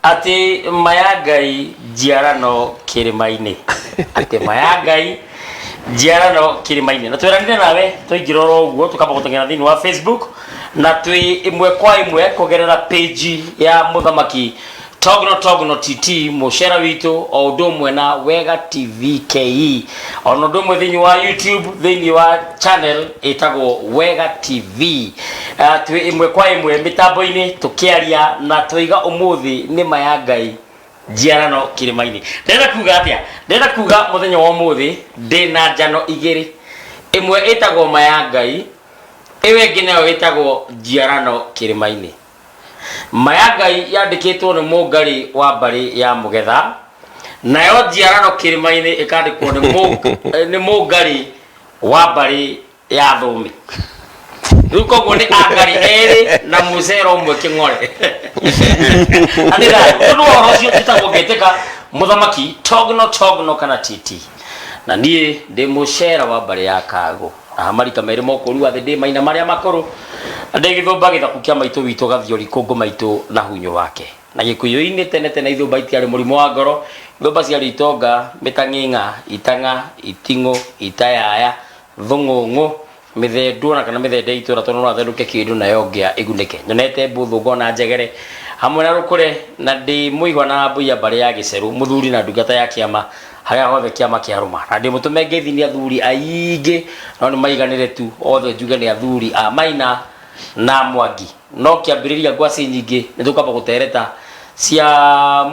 Atĩ maya Ngai njiarano kĩrĩma-inĩ, atĩ maya Ngai njiarano kĩrĩma-inĩ. Na tweranire nawe twaingĩra oro ũguo tũkamba gũteng'era thĩinĩ wa Facebook na twĩ ĩmwe kwa ĩmwe kũgerera page ya mũthamaki Togno Togno TT mũcera witũ o ũndũ ũmwe na Wega TV KE o na ũndũ ũmwe thĩinĩ wa YouTube thĩinĩ wa channel ĩtagwo Wega TV. Twĩ ĩmwe kwa ĩmwe mĩtambo-inĩ tũkĩaria na tũiga ũmũthĩ nĩ ma ya Ngai njiarano kĩrĩma-inĩ. Ndĩrenda kuga atĩa? Ndĩrenda kuga mũthenya wa ũmũthĩ ndĩ na njano igĩrĩ, ĩmwe ĩtagwo ma ya Ngai, ĩyo ĩngĩ nayo ĩtagwo njiarano kĩrĩma-inĩ. Ma ya Ngai yandĩkĩtwo nĩ Mũngarĩ wa mbarĩ ya Mũgetha, nayo njiarano kĩrĩma-inĩ ĩkandĩkwo nĩ Mũngarĩ wa mbarĩ ya thũmi. Rĩu koguo nĩ angarĩ erĩ na mũcero ũmwe kĩng'ore. Anĩ thayũ. Tondũ wa ũhoro ũcio njĩtagwo Ngetĩka Mũthamaki Togno Togno kana TT. Na niĩ ndĩ mũcera wa mbarĩ ya Kagũ. Na marika merĩ mokũri wa thĩ ndĩ maina marĩa makũrũ. Na ndĩ gĩthũmba gĩthaku kĩa maitũ witũ Gathiori kũngũ maitũ na hunyũ wake. Na gĩkũyũ-inĩ tene tene ithũmba itiarĩ mũrimũ wa ngoro. Ithũmba ciarĩ itonga, mĩtang'ing'a, itang'a, iting'ũ, itayaya, thũng'ũng'ũ, mĩthendũ ona kana mĩthende ya itũra tondũ no athendũke kĩndũ nayo ngĩa ĩgunĩke. Nyonete mbũthũ ngona njegere hamwe na rũkũre na ndĩ mũigua na mbũi ya mbarĩ ya gĩcerũ mũthuri na ndungata ya kĩama harĩa hothe kĩama kĩarũma na ndĩ mũtũme ngeithi nĩ athuri aingĩ no nĩ maiganĩre tu othe njuge nĩ athuri a Maina na Mwangi no kĩambĩrĩria ngwacĩ nyingĩ nĩ tũkwamba gũtereta cia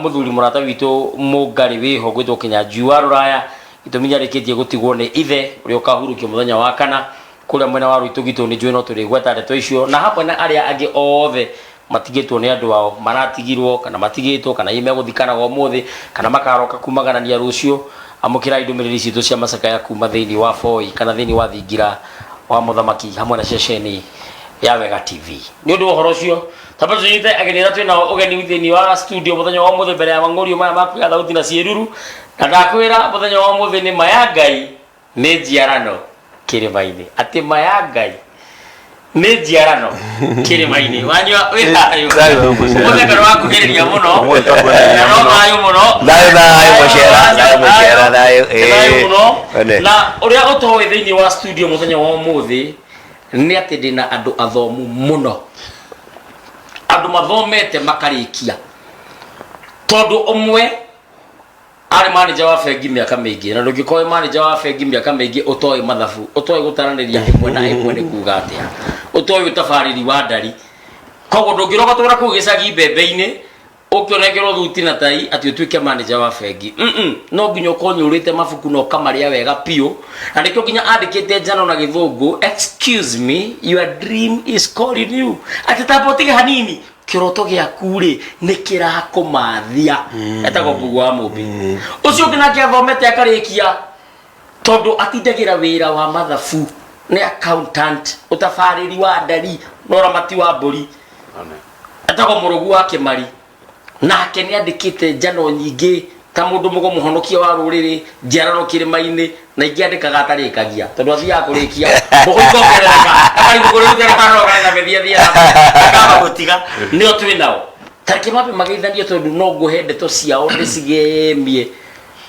mũthuri mũrata witũ Mũngarĩ wĩho gwĩtwo Kĩnyanjui wa Rũraya. Gĩtũmi nĩarĩkĩtie gũtigwo nĩ ithe ũrĩa ũkahurũkio mũthenya wa kana kũrĩa mwena wa Rũitũgitũ. Nĩ njũĩ no tũrĩgweta ndeto icio na hamwe na arĩa angĩ othe matigĩtwo nĩ andũ ao, maratigirwo kana matigĩtwo kana hihi megũthikanaga ũmũthĩ kana makaroka kumaganania rũciũ. Amũkĩrai ndũmĩrĩri citũ cia macakaya kuma thĩinĩ wa Voi kana thĩinĩ wa thingira wa mũthamaki hamwe na ceceni ya Wega TV. Nĩ ũndũ wa ũhoro ũcio tamba tũnyite ageni arĩa twĩnao ũgeni thĩinĩ wa studio mũthenya wa ũmũthĩ mbere ya mang'ũrio maya ma kuoya thauti na ciĩruru. Na ndakwĩra mũthenya wa ũmũthĩ nĩ ma ya Ngai nĩ njiarano kĩrĩma-inĩ, atĩ ma ya Ngai nĩ njiarano kĩrĩma-inĩ. Wanyua wĩ thayũ. Thayũ, mũcera. Ũmũthĩ kana wakuhĩrĩria mũno. Ũmũthĩ twakuhĩrĩria Na no mũno. thayũ mũno. Thayũ, thayũ, mũcera, thayũ, mũcera, thayũ, Nĩ thayũ ĩĩ. mũno. One. Na ũrĩa ũtoĩ thĩinĩ wa studio mũthenya wa ũmũthĩ nĩ atĩ ndĩna andũ athomu mũno, andũ mathomete makarĩkia, tondũ ũmwe arĩ manager wa bengi mĩaka mĩingĩ, na ndũngĩkorwo wĩ manager wa bengi mĩaka mĩingĩ ũtoĩ mathabu, ũtoĩ gũtaranĩria ĩmwe na ĩmwe nĩ kuga atĩa, ũtoĩ ũtabarĩri wa ndari. Koguo ndũngĩroka tũra kũu gĩcagi mbembe-inĩ ũkĩonengerwo thuti na tai atĩ ũtuĩke manager wa bengi. No nginya ũkorwo nyũrĩte mabuku na ũkamarĩa wega biũ, na nĩkĩo nginya andĩkĩte njano na gĩthũngũ, excuse me, your dream is calling you, atĩ tamba ũtige hanini kĩroto gĩaku rĩ nĩ kĩrakũmathia. Etagwo Mbugu wa Mũmbi. Ũcio ũngĩ nake athomete akarĩkia, tondũ atindagĩra wĩra wa mathabu, nĩ accountant, ũtabarĩri wa ndari na ũramati wa mbũri. Etagwo Mũrũgu wa Kĩmari. Nake nĩ andĩkĩte njano nyingĩ ta mũndũ mũgo mũhonokia wa rũrĩrĩ, njiarano kĩrĩma-inĩ, na ingĩ andĩkaga atarĩkagia tondũ athiaga kũrĩkia mbũkũ ikongerereka, akarigwo kũrĩruta rũgano na mĩthia thia akamba gũtiga. Nĩo twĩ nao. Ta reke mambe mageithanio tondũ no ngũhe ndeto ciao ndĩcigemie,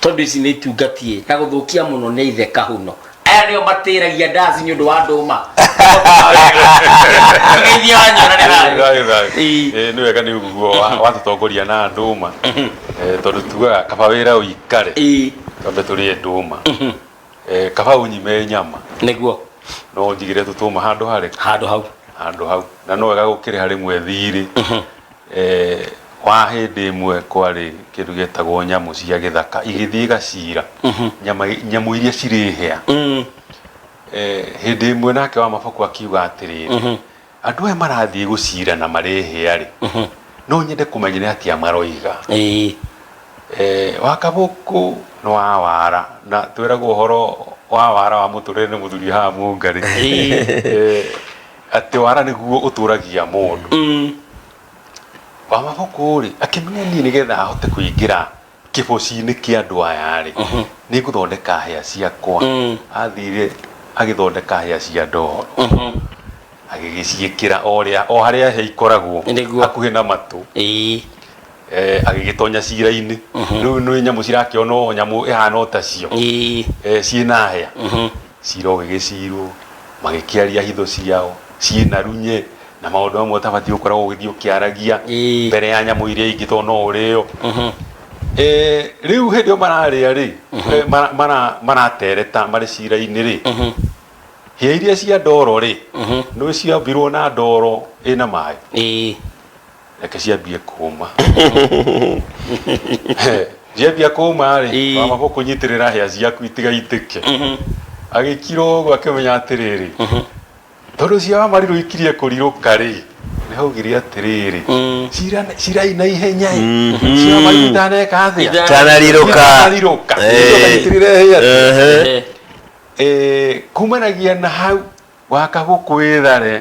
tondũ ici nĩ itungatie na gũthũkia mũno nĩ ithe Kahuno. Aya nĩo matĩragia ndaci nĩ ũndũ wa ndũma. Geithia wanyona nĩ thayũ. Thayũ, thayũ. Ĩĩ. Ĩĩ, nĩ wega nĩ ũguo watũtongoria na ndũma. Tondũ tugaga kaba wĩra ũikare. Ĩĩ. Twambe tũrĩe ndũma. Kaba ũnyime nyama. Nĩguo. No ũnjigĩre tũtũma handũ harĩkũ? Handũ hau. Handũ hau. Na no wega gũkĩrĩha rĩmwe thirĩ. Wa hĩndĩ ĩmwe kwarĩ kĩndũ gĩetagwo nyamũ cia gĩthaka igĩthiĩ igacira nyama nyamũ iria cirĩ hĩa. Hĩndĩ ĩmwe nake wa mabaku akiuga atĩrĩrĩ, andũ aya marathiĩ gũcira na marĩ hĩa rĩ, no nyende kũmenya nĩ atĩa maroiga. Wa kabũkũ nĩ wa wara, na twĩragwo ũhoro wa wara wa mũtũrĩre nĩ mũthuri haha Mũngarĩ. Atĩ wara nĩguo ũtũragia mũndũ. Wa mabũkũ rĩ, akĩmenya niĩ nĩgetha ahote kũingĩra kĩboci-inĩ kĩa andũ aya rĩ, nĩ ngũthondeka hĩa ciakwa. Athire agĩthondeka hĩa cia ndoro. Agĩgĩciĩkĩra o ũrĩa o harĩa hĩa ikoragwo Nĩguo. hakuhĩ na matũ. Agĩgĩtonya cira-inĩ. Rĩu nĩ nyamũ cirakĩona o nyamũ ĩhana o tacio, ciĩna hĩa. Cira ũgĩgĩcirwo, magĩkĩaria hitho ciao ciĩna runye na maũndũ mamwe ũtabatiĩ gũkoragwo ũgĩthiĩ ũkĩaragia mbere ya nyamũ iria ingĩ tondũ no ũrĩo. Rĩu hĩndĩ ĩyo mararĩa rĩ, maratereta marĩ cira-inĩ rĩ, hĩa iria cia ndoro rĩ, nĩ ciambirwo na ndoro ĩna maĩ, reke ciambie kũma. Ciambia kũma rĩ, wamba kũnyitĩrĩra hĩa ciaku itigaitĩke. Agĩkira ũguo akĩmenya atĩrĩrĩ, tondũ cia Wamarirũ ikirie kũrirũka rĩ, nĩ haugire atĩrĩrĩ, cira cirai na ihenya ĩ, cia Wamarirũ itaneka atĩa? Itanarirũka. Itanarirũka. Ũkanyitĩrĩre hĩa. Kumanagia na hau Wakabũkũ wĩthare,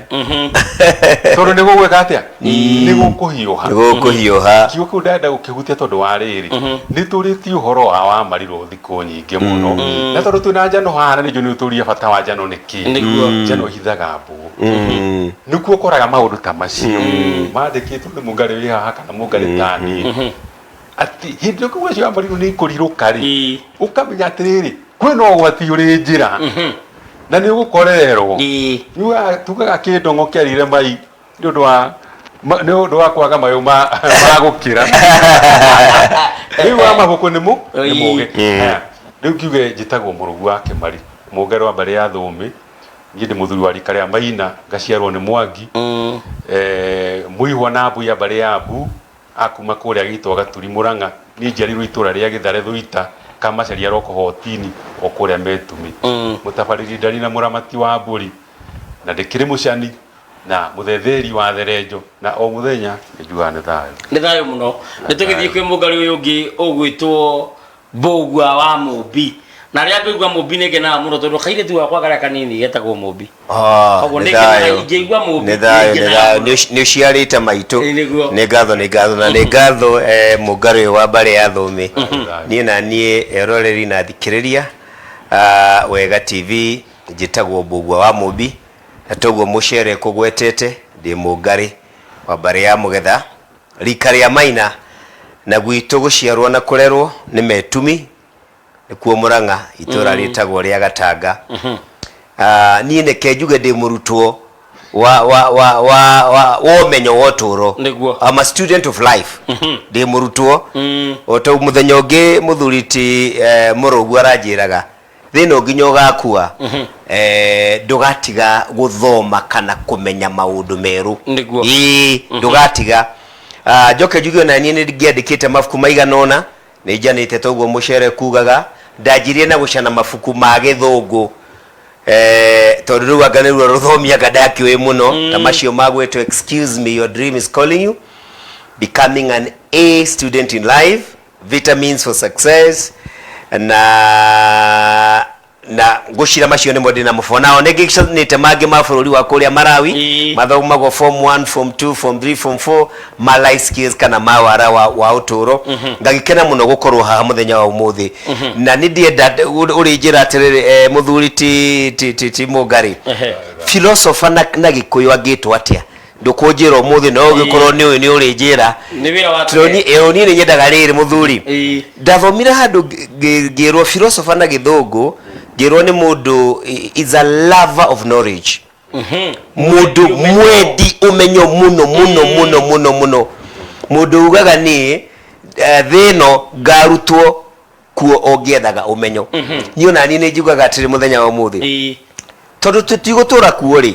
tondũ nĩ gũgwĩka atĩa? Nĩ gũkũhiũha. Nĩ gũkũhiũha. Kiugo kĩu ndenda gũkĩhutia tondũ wa rĩrĩ, nĩ tũrĩtie ũhoro wa Wamarirũ thikũ nyingĩ mũno, na tondũ twĩna njano haha na nĩ njũĩ nĩ ũtũrie bata wa njano nĩ kĩ. Njano ĩhithaga mbũgũ. Nĩkuo ũkoraga maũndũ ta macio mandĩkĩtwo nĩ mũngarĩ wĩ haha kana mũngarĩ ta niĩ, atĩ hĩndĩ ĩrĩa ũkauga cio Wamarirũ nĩ ikũrirũka rĩ, ũkamenya atĩrĩrĩ, kwĩna ũgwati ũrĩ njĩra na nĩ ũgũkorererwo. Tugaga kĩndong'o kĩarire mai nĩ ũndũ wa nĩ ũndũ wa kwaga mayũ ma gũkĩra. Rĩu wa mabũkũ nĩ nĩ mũgĩ. Haya, rĩu ngiuge njĩtagwo Mũrũgu wa Kĩmari, mũngarĩ wa mbarĩ ya Thũũmĩ. Niĩ ndĩ mũthuri wa rika rĩa Maina, ngaciarwo nĩ Mwangi, mũihwa na mbu ya mbarĩ ya Mbu, akuma kũrĩa gĩtwa Gaturi Mũrang'a. Niĩ njiarĩirwo itũra rĩa Gĩthare Thũita, Kamacaria Roko Hotini, o kũrĩa Metumi. Mũtabarĩri ndari na mũramati wa mbũri, na ndĩkĩrĩ mũcani na mũthetheri wa therenjo, na o mũthenya nĩ njugaga nĩ thayũ. Nĩ thayũ mũno. Nĩ tũgĩthiĩ kwĩ mũngarĩ ũyũ ũngĩ ũgwĩtwo Mbũgua wa Mũmbi. Na rĩrĩa ngũigua Mũmbi nĩ ngenaga mũno tondũ kairĩtu gakwa karĩa kanini getagwo Mũmbi. Koguo nĩ nĩ ngenaga thayũ. ingĩigua Mũmbi. Nĩ thayũ, nĩ nĩ ngenaga thayũ. mũno. Nĩ ũciarĩte maitũ. Ĩ, nĩguo. Nĩ ngatho, nĩ ngatho na nĩ ngatho, mũngarĩ ũyũ wa mbarĩ ya Thũũmĩ. Niĩ na niĩ eroreri na athikĩrĩria a Wega TV, njĩtagwo Mbũgua wa Mũmbi, na toguo mũcere kũgwetete, ndĩ mũngarĩ wa mbarĩ ya Mũgetha, rika rĩa Maina, na gwitũ gũciarwo na kũrerwo nĩ Metumi, nĩkuo Mũrang'a, itũra rĩtagwo rĩa Gatanga. Niĩ neke njuge ndĩ mũrutwo wa wa wa wa wa wa ũmenyo wa ũtũũro. I'm a student of life. Ndĩ mũrutwo. O ta mũthenya ũngĩ mũthuri ti Mũrũgu aranjĩraga, thĩna nginya ũgakua, ndũgatiga gũthoma kana kũmenya maũndũ merũ. Ĩĩ, ndũgatiga. Njoke njuge ona niĩ nĩ ngĩandĩkĩte mabuku maigana ũna, nĩ njanĩte toguo mũcere kugaga, ndanjirie na gũcana mabuku ma gĩthũngũ, tondũ rĩu anga nĩruo rũthomi anga ndakĩũĩ mũno, ta macio magwĩtwo Excuse Me, Your Dream Is Calling You, Becoming an A Student in Life, Vitamins for Success, na ngũcira macio nĩmo ndĩ namo for now. Nĩ ngĩcanĩte mangĩ ma bũrũri wa kũrĩa Malawi, mathomagwo form 1, form 2, form 3, form 4, ma life skills kana ma wara wa ũtũũro. Ngagĩkena mũno gũkorwo haha mũthenya wa ũmũthĩ, na nĩ ndienda ũrĩnjĩra atĩrĩrĩ, mũthuri ti Mũngarĩ, philosopher na Gĩkũyũ angĩtwo atĩa? Ndũkũnjĩra ũmũthĩ, no ũgĩkorwo nĩ ũĩ nĩ ũrĩnjĩra. Nĩ wĩra wa Tondũ niĩ nĩ nyendaga rĩrĩ mũthuri, ndathomire handũ ngĩrwo philosopher na gĩthũngũ, ngĩrwo nĩ mũndũ is a lover of knowledge, mũndũ mwendi ũmenyo mũno mũno mũno mũno mũno, mũndũ ugaga niĩ, thĩ ĩno ngarutwo kuo ũngĩethaga ũmenyo. Niĩ ona niĩ nĩ njugaga atĩrĩ mũthenya wa ũmũthĩ, tondũ tũtigũtũra kuo rĩ,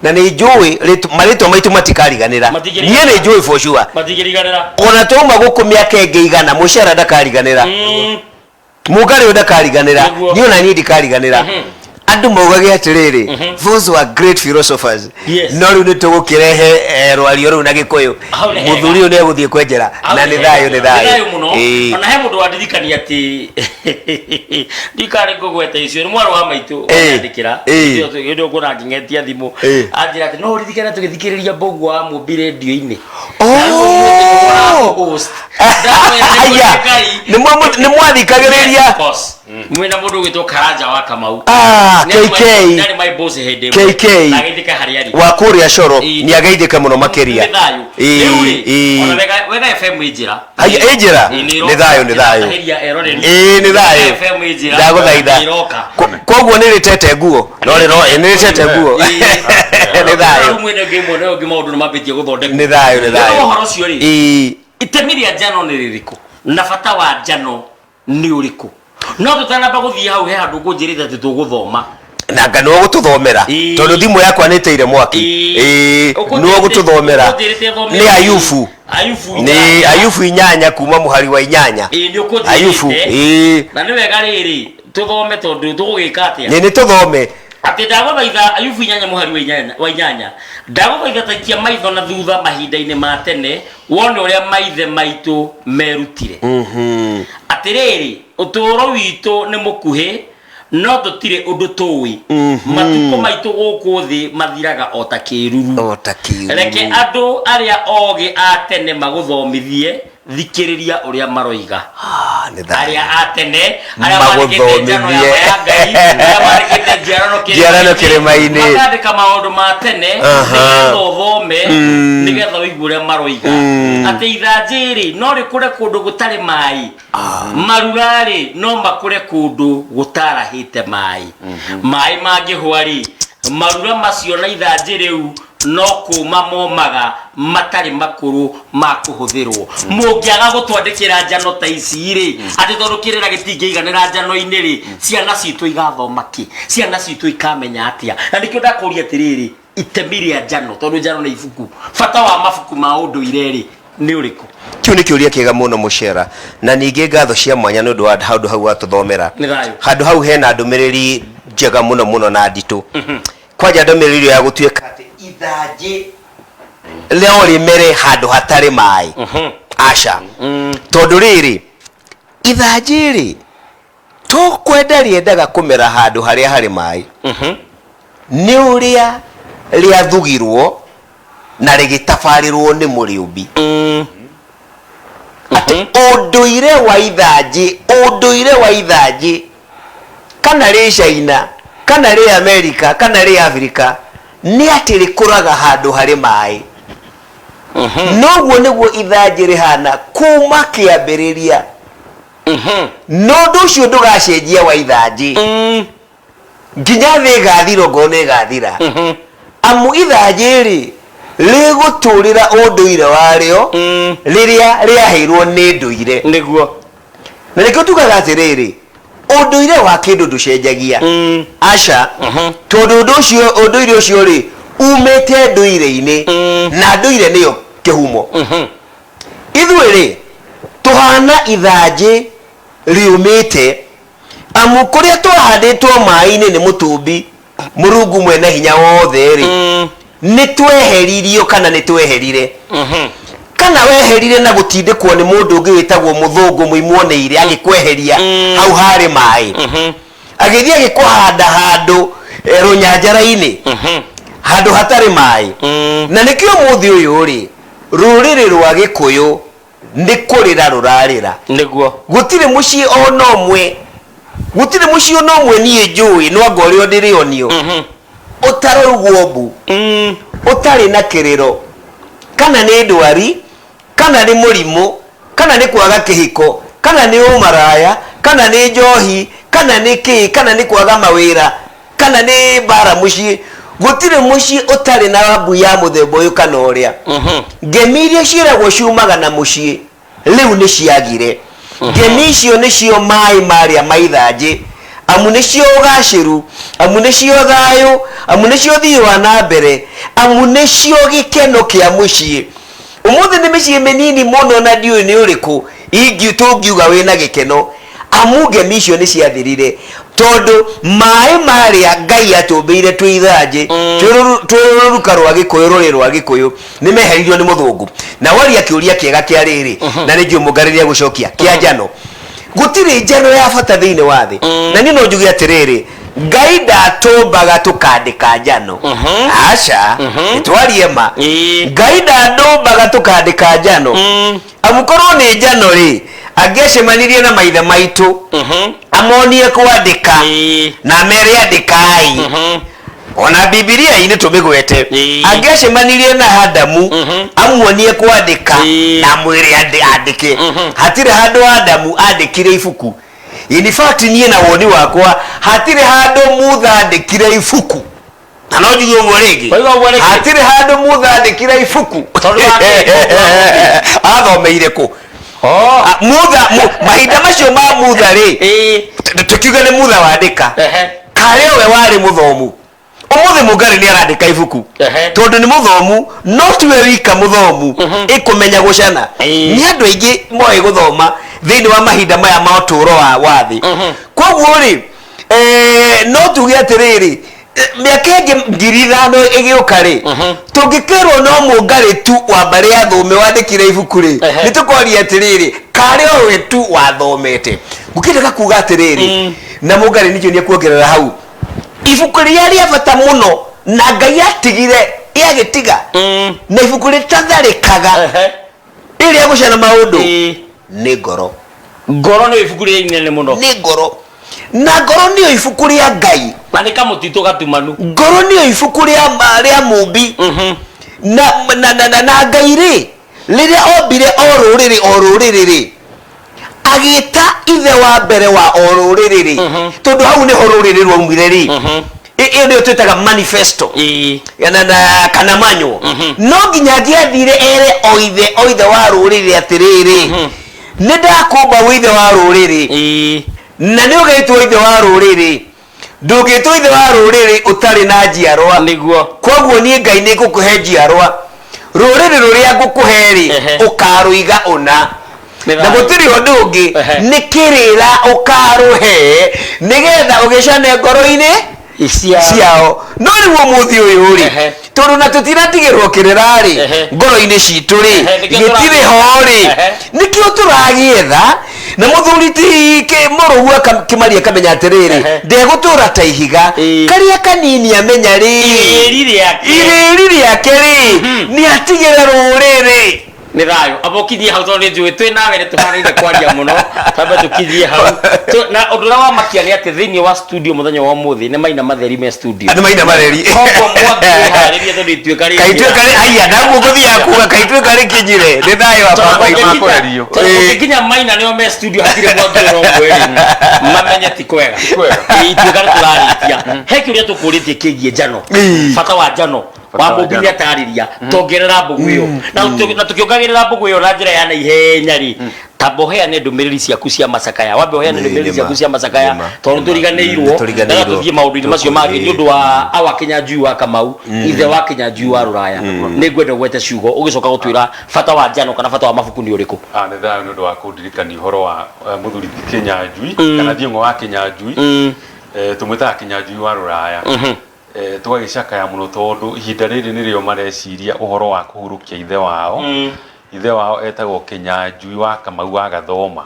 na nĩ njũĩ marĩtwa maitũ matikariganĩra. Matingĩriganĩra. Niĩ nĩ njũĩ for sure. Matingĩriganĩra. Ona twauma gũkũ mĩaka ĩngĩ igana, mũcara ndakariganĩra, mũngarĩ ũyũ ndakariganĩra, niĩ ona niĩ ndikariganĩra. Andũ maugage atĩrĩrĩ, those were great philosophers. No rĩu nĩ tũgũkĩrehe rwario rũu na Gĩkũyũ. Hau nĩ hega. Mũthuri ũyũ nĩ egũthiĩ kwenjera. Hau Na nĩ nĩ hega. thayũ, nĩ Nĩ thayũ. thayũ mũno. Ĩĩ. Ona he mũndũ wandirikania atĩ ndikarĩ ngũgweta icio, nĩ mwarĩ wa maitũ wanyandĩkĩra. Hĩndĩ ĩyo nguona ngĩng'etia thimũ. Anjĩra atĩ no ũririkane tũgĩthikĩrĩria Mbũgua wa Mũmbi rĩndio-inĩ. Oh! Host. Ndakwĩra nĩ Aya, Ngai. nĩ mwathikagĩrĩria? Yes, of course. Mwĩna mũndũ ũgwĩtwo Karanja wa Kamau. Ah, Nĩ KK. Nĩ my boss hĩndĩ ĩmwe. KK. Na agĩthika harĩa arĩ. Wa kũrĩa coro. Ĩĩ. Nĩ ageithĩke mũno makĩria. Nĩ thayũ. Ĩĩ, Rĩu rĩ, ĩĩ. ona Wega FM ĩ njĩra. Haya, ĩ njĩra? Ĩĩ, nĩ ĩroka. Nĩ thayũ, nĩ thayũ. Ĩratahĩria eroreri. Ĩĩ, nĩ thayũ. Wega FM ĩ njĩra. Ndagũthaitha. Nĩ ĩroka. Koguo nĩ rĩtete nguo no rĩro nĩ rĩtete nguo. Nĩ thayũ. Rĩu mwena ũngĩ mwena ũyũ ũngĩ maũndũ nĩ mambĩtie gũthondekwo. Nĩ thayũ, nĩ Rĩu thayũ. ũhoro ũcio rĩ, Ĩĩ. itemi rĩa njano nĩ rĩrĩkũ na bata wa njano nĩ ũrĩkũ? No tũtanamba gũthiĩ hau, he handũ ngũnjĩrĩte atĩ tũgũthoma. Na nga nĩwe ũgũtũthomera. Ĩĩ. Tondũ thimũ yakwa nĩ ĩteire mwaki. Ĩĩ, nĩwe ũgũtũthomera. Ũkũnjĩrĩte thome. Nĩ Ayubu. Ayubu. Nĩ Ayubu 8 kuma mũhari wa 8. Ĩĩ, nĩ Ayubu. ũkũnjĩrĩte. Ĩĩ. Na nĩ wega rĩrĩ tũthome, tondũ tũgũgĩka atĩa? Nĩ tũthome. Atĩ ndagũthaitha, Ayubu 8 mũhari wa 8, ndagũthaitha taikia maitho na thutha mahinda-inĩ ma tene, wone ũrĩa maithe maitũ merutire. Atĩrĩrĩ, ũtũũro witũ nĩ mũkuhĩ, no tũtirĩ ũndũ tũĩ. Matukũ maitũ gũkũ thĩ mathiraga o ta kĩruru. O ta kĩruru. Reke andũ arĩa ogĩ a tene magũthomithie, thikĩrĩria ũrĩa maroiga. Ah, nĩ thayũ. Arĩa a tene, arĩa mandĩkĩte njano ya Magũthomithie. ya Ngai, arĩa mandĩkĩte njiarano. Njiarano kĩrĩma-inĩ. Makandĩka maũndũ ma tene nĩgetha ũthome, nĩgetha ũigue ũrĩa maroiga, atĩ ithanjĩ rĩ, no rĩkũre kũndũ gũtarĩ maĩ? Marura rĩ, no makũre kũndũ gũtarahĩte maĩ? Maĩ mangĩhwa rĩ, marura macio na ithanjĩ rĩu no kũma momaga, matarĩ makũrũ ma kũhũthĩrwo. Mũngĩaga gũtwandĩkĩra njano ta ici rĩ, atĩ tondũ kĩrĩra gĩtingĩiganĩra njano-inĩ rĩ, ciana citũ igathoma kĩ? Ciana citũ ikamenya atĩa? Na nĩkĩo ndakũria atĩrĩrĩ, itemi rĩa njano, tondũ njano nĩ ibuku, bata wa mabuku ma ũndũire rĩ, nĩ ũrĩkũ? Kĩu nĩ kĩũria kĩega mũno, mũcera, na ningĩ ngatho cia mwanya nĩ ũndũ wa handũ hau watũthomera. Nĩ thayũ. Handũ hau hena ndũmĩrĩri njega mũno mũno na nditũ. Kwanja ndũmĩrĩri ĩyo ya gũtuĩka atĩ ithanjĩ no rĩmere handũ hatarĩ maĩ, aca, tondũ rĩrĩ, ithanjĩ rĩ, to kwenda rĩendaga kũmera handũ harĩa harĩ maĩ, nĩ ũrĩa rĩathugirwo na rĩgĩtabarĩrwo nĩ mũrĩũmbi, atĩ ũndũire wa ithanjĩ, ũndũire wa ithanjĩ, kana rĩ China, kana rĩ Amerika, kana rĩ Afrika, nĩ atĩ rĩkũraga handũ harĩ maĩ. Noguo nĩguo ithanjĩ rĩhana kuma kĩambĩrĩria, no ũndũ ũcio ndũgacenjia wa ithanjĩ nginya thĩ ĩgathira, ongorwo nĩ ĩgathira, amu ithanjĩ rĩ, rĩgũtũrĩra ũndũire warĩo rĩrĩa rĩaheirwo nĩ ndũire. Na nĩkĩo tugaga atĩrĩrĩ, ũndũire wa kĩndũ ndũcenjagia, aca, tondũ ũndũ ũcio, ũndũire ũcio rĩ, umĩte ndũire-inĩ, na ndũire nĩyo kĩhumo. Ithuĩ rĩ, tũhana ithanjĩ rĩũmĩte, amu kũrĩa twahandĩtwo maĩ-inĩ nĩ mũtũmbi Mũrungu mwene hinya wothe rĩ, nĩ tweheririo, kana nĩ tweherire, kana weherire na gũtindĩkwo nĩ mũndũ ũngĩ wĩtagwo mũthũngũ mũimwoneire, agĩkweheria hau harĩ maĩ, agĩthiĩ agĩkũhanda handũ rũnyanjara-inĩ, handũ hatarĩ maĩ. Na nĩkĩo mũthĩ ũyũ rĩ, rũrĩrĩ rwa Gĩkũyũ nĩ kũrĩra rũrarĩra. Gũtirĩ mũciĩ ona ũmwe, gũtirĩ mũciĩ ona ũmwe niĩ njũĩ, no anga ũrĩa ndĩrĩonio ũtaraugwo mbu, ũtarĩ na kĩrĩro, kana nĩ ndwari, kana nĩ mũrimũ, kana nĩ kwaga kĩhiko, kana nĩ ũmaraya, kana nĩ njohi, kana nĩ kĩĩ, kana nĩ kwaga mawĩra, kana nĩ mbara mũciĩ. Gũtirĩ mũciĩ ũtarĩ na mbu ya mũthemba ũyũ kana ũrĩa. Ngemi iria ciĩragwo ciumaga na mũciĩ rĩu nĩ ciagire. Ngemi icio nĩcio maĩ marĩa ma ithanjĩ, amu nĩcio ũgacĩru, amu nĩcio thayũ, amu nĩcio ũthii wa na mbere, amu nĩcio gĩkeno kĩa mũciĩ. Ũmũthĩ nĩ mĩciĩ mĩnini mũno, na ndiũĩ nĩ ũrĩkũ tũngiuga wĩna gĩkeno, amu ngemi icio nĩ ciathirire, tondũ maĩ marĩa Ngai atũmbĩire twĩ ithanjĩ, twĩ rũruka rwa Gĩkũyũ, rũrĩrĩ rwa Gĩkũyũ, nĩ meheririo nĩ mũthũngũ. Na waria kĩũria kĩega kĩa rĩrĩ, na nĩ njũĩ mũngarĩria gũcokia kĩa njano. Gũtirĩ njano ya bata thĩinĩ wa thĩ, na niĩ no njuge atĩrĩrĩ, Ngai ndatũmbaga tũkandĩka njano, aca, nĩtwarie ma. Ngai ndandũmbaga tũkandĩka njano, amu korwo nĩ njano rĩ, Angĩacemanirie na maithe maitũ, amonie kwandĩka na amere andĩkai, ona Bibilia-inĩ tũmĩgwete. Angĩacemanirie na Adamu, amuonie kwandĩka na amwĩre andĩke. Hatirĩ handũ Adamu andĩkire ibuku. In fact, niĩ na woni wakwa, hatirĩ handũ Mutha andĩkire ibuku, na no njuge ũguo rĩngĩ. Waiga ũguo rĩngĩ? Hatirĩ handũ Mutha andĩkire ibuku. Tondũ wa kĩ? Athomeire kũ? Ah, Mutha mahinda macio ma Mutha rĩ, tũkiuge nĩ Mutha wandĩka, karĩ we warĩ mũthomu. Ũmũthĩ Mũngarĩ nĩ arandĩka ibuku tondũ nĩ mũthomu, no tiwe wika mũthomu ĩkũmenya gũcana. Nĩ andũ aingĩ moĩ gũthoma thĩinĩ wa mahinda maya ma ũtũũro wa thĩ. Koguo rĩ, no tuge atĩrĩrĩ, mĩaka ĩngĩ 5000 ĩgĩũka rĩ, tũngĩkerwo no Mũngarĩ tu wa mbarĩ ya Thũme wandĩkire ibuku rĩ, nĩ tũkoria atĩrĩrĩ, karĩ o we tu wathomete? Ngũkĩendaga kuga atĩrĩrĩ, na Mũngarĩ nĩkĩo nĩekuongerera hau, ibuku rĩrĩa rĩa bata mũno na Ngai atigire ĩagĩtiga na ibuku rĩtatharĩkaga, rĩrĩa gũcana maũndũ, nĩ ngoro. Ngoro nĩ ibuku rĩrĩa inene mũno. Nĩ ngoro, na ngoro nĩyo ibuku rĩa Ngai. Na nĩ kamũtitũ gatumanu. Ngoro nĩyo ibuku rĩa mũmbi. Na Ngai rĩ, rĩrĩa ombire o rũrĩrĩ o rũrĩrĩ rĩ, agĩta ithe wa mbere wa o rũrĩrĩ rĩ, tondũ hau nĩho rũrĩrĩ rwaumire rĩ, ĩyo nĩyo twĩtaga manifesto na kana manywo. No nginya angĩathire ere o ithe o ithe wa rũrĩrĩ atĩrĩrĩ, nĩ ndakũmba wĩ ithe wa rũrĩrĩ, na nĩ ũgĩtwo ithe wa rũrĩrĩ. Ndũngĩtwo ithe wa rũrĩrĩ ũtarĩ na njiarwa. Koguo niĩ Ngai nĩ ngũkũhe njiarwa. Rũrĩrĩ rũrĩa ngũkũhe rĩ, ũkarũiga ũna. Nĩ Na thayũ. Gũtirĩ ũndũ ũngĩ, nĩ kĩrĩra ũkarũhe nĩgetha ũgĩcane ngoro-inĩ ciao. No rĩu ũmũthĩ ũyũ rĩ, tondũ na tũtinatigĩrwo kĩrĩra rĩ, ngoro-inĩ citũ rĩ, Nĩkĩo gĩtirĩ ho rĩ, nĩkĩo tũragĩetha. Na mũthuri ti mũrũgu akĩmaria akamenya atĩrĩrĩ, ndegũtũra ta ihiga karĩa kanini, amenya rĩ, Irĩri rĩake. Irĩri rĩake rĩ, nĩ atigĩre rũrĩrĩ. Nĩ thayũ. Amba ũkinyie hau, tondũ nĩ njũĩ twĩ nawe nĩ tũhanĩire kwaria mũno. Twambe tũkinyie hau. Na ũndũ ũrĩa wamakia nĩ atĩ thĩinĩ wa studio mũthenya wa ũmũthĩ nĩ Maina Matheri me studio. Nĩ Maina Matheri. Koguo mwangĩharĩria tondũ ituĩka rĩ Kaituĩka rĩ, aya naguo ngũthiaga kuga kaituĩka rĩkinyire. Nĩ thayũ wa baba itũ. Makwerio. Tondũ ũngĩkinya Maina nĩo me studio hatirĩ mwangi ũrĩa ũmwe rĩ, mamenye ti kwega. Kwega. Ituĩka nĩ tũrarĩkia. He kĩũria tũkũrĩtie kĩgiĩ njano, bata wa njano. Bata wa wa mũmbi njano. nĩ atarĩria tongerera mbũgũ ĩyo na tũkĩongagĩrĩra mbũgũ ĩyo na njĩra ya naihenya rĩ, tamba ũheane ndũmĩrĩri ciaku cia macakaya, wambe ũheane ndũmĩrĩri ciaku cia macakaya, tondũ tũriganĩirwo. Nĩtũriganĩirwo. Na tũthiĩ maũndũ-inĩ macio mangĩ nĩ ũndũ wa awa Kĩnyanjui wa Kamau, ithe wa Kĩnyanjui wa Rũraya. Nĩ ngwenda ũgwete ciugo ũgĩcoka gũtwĩra bata wa njano kana bata wa mabuku nĩ ũrĩkũ. Ah, nĩ thayũ nĩ ũndũ wa kũndirikania ũhoro wa mũthuri ti Kĩnyanjui kana Thiong'o wa Kĩnyanjui. Tũmwĩtaga Kĩnyanjui wa Rũraya. Tũgagĩcakaya mũno tondũ ihinda rĩrĩ nĩrĩo mareciria ũhoro wa kũhurũkia ithe wao. Ithe wao etagwo Kĩnyanjui wa Kamau wa Gathoma,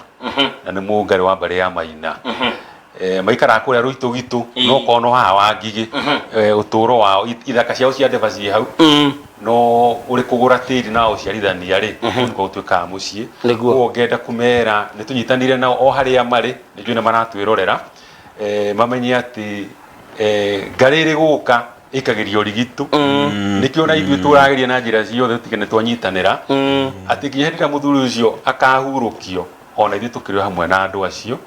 na nĩ Mũngarĩ wa mbarĩ ya Maina. Maikaraga kũrĩa Rũitũgitũ, no korwo no haha wa Ngigĩ. Ũtũũro wao, ithaka ciao cia ndeba ciĩ hau, no ũrĩ kũgũra tĩri na ũciarithania rĩ, kũu nĩkuo gũtuĩkaga mũciĩ. Koguo ngenda kũmera nĩ tũnyitanire nao o harĩa marĩ, nĩ njũĩ nĩ maratwĩrorera, mamenye atĩ ngarĩ ĩrĩ gũka ĩkagĩrio rigitũ. Nĩkĩo na ithuĩ tũrageria na njĩra ciothe tũtige nĩ twanyitanĩra atĩ nginya hĩndĩ ĩrĩa mũthuri ũcio akahurũkio, ona ithuĩ tũkĩrĩ o hamwe na andũ acio.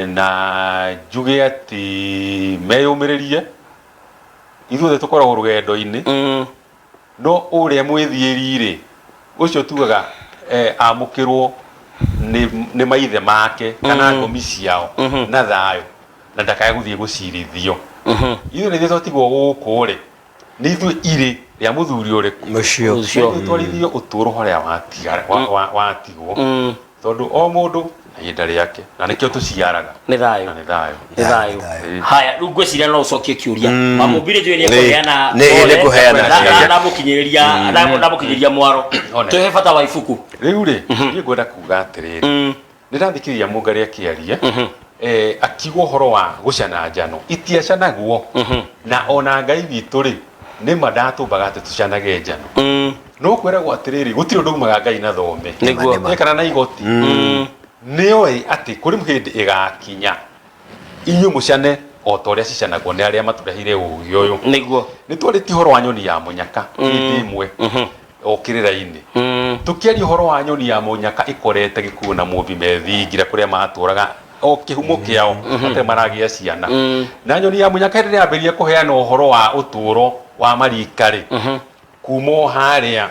Na njuge atĩ meyũmĩrĩrie, ithuothe tũkoragwo rũgendo-inĩ, no ũrĩa mwĩthiĩri rĩ, ũcio tugaga amũkĩrwo nĩ maithe make kana ngomi ciao na thayũ, na ndakae gũthiĩ gũcirithio. Ithuĩ nĩ ithuĩ twatigwo gũkũ rĩ, nĩ ithuĩ irĩ rĩa mũthuri ũrĩkũ? Mũcio. Ũcio. Nĩ twarithio ũtũũro harĩa watigwo, tondũ o mũndũ na ihinda rĩake, na nĩkĩo tũciaraga. Nĩ thayũ. Na nĩ thayũ. Nĩ thayũ. Thayũ. Haya, rĩu ngwĩciria no ũcokie kĩũria. Mamũmbire njũĩ nĩ ekũheana Nĩ ekũheana. Ndamũkinyĩria mwaro. One. Tũhe bata wa ibuku. Rĩu rĩ, niĩ ngwenda kuga atĩrĩrĩ, nĩ ndathikĩrĩria Mũngarĩ akĩaria, akiuga ũhoro wa gũcana njano. Itiacanagwo, na ona Ngai witũ rĩ, nĩ ma ndatũmbaga atĩ tũcanage njano. No kwĩragwo atĩrĩrĩ, gũtirĩ ũndũ umaga Ngai na thome. Nĩguo. Nĩma. Kana na igoti. Nĩoĩ atĩ kũrĩ hĩndĩ ĩgakinya inyuĩ mũcane o ta ũrĩa cicanagwo nĩ arĩa matũreheire ũũgĩ ũyũ. Nĩguo. Nĩ twarĩtie ũhoro wa nyoni ya mũnyaka hĩndĩ ĩmwe o kĩrĩra-inĩ. Tũkĩaria ũhoro wa nyoni ya mũnyaka ĩkorete gĩkuũ na mũmbi methingira kũrĩa matũraga o kĩhumo kĩao matarĩ maragĩa ciana. Na nyoni ya mũnyaka rĩrĩa yambĩrĩria kũheana ũhoro wa ũtũũro wa marika rĩ, kuma o harĩa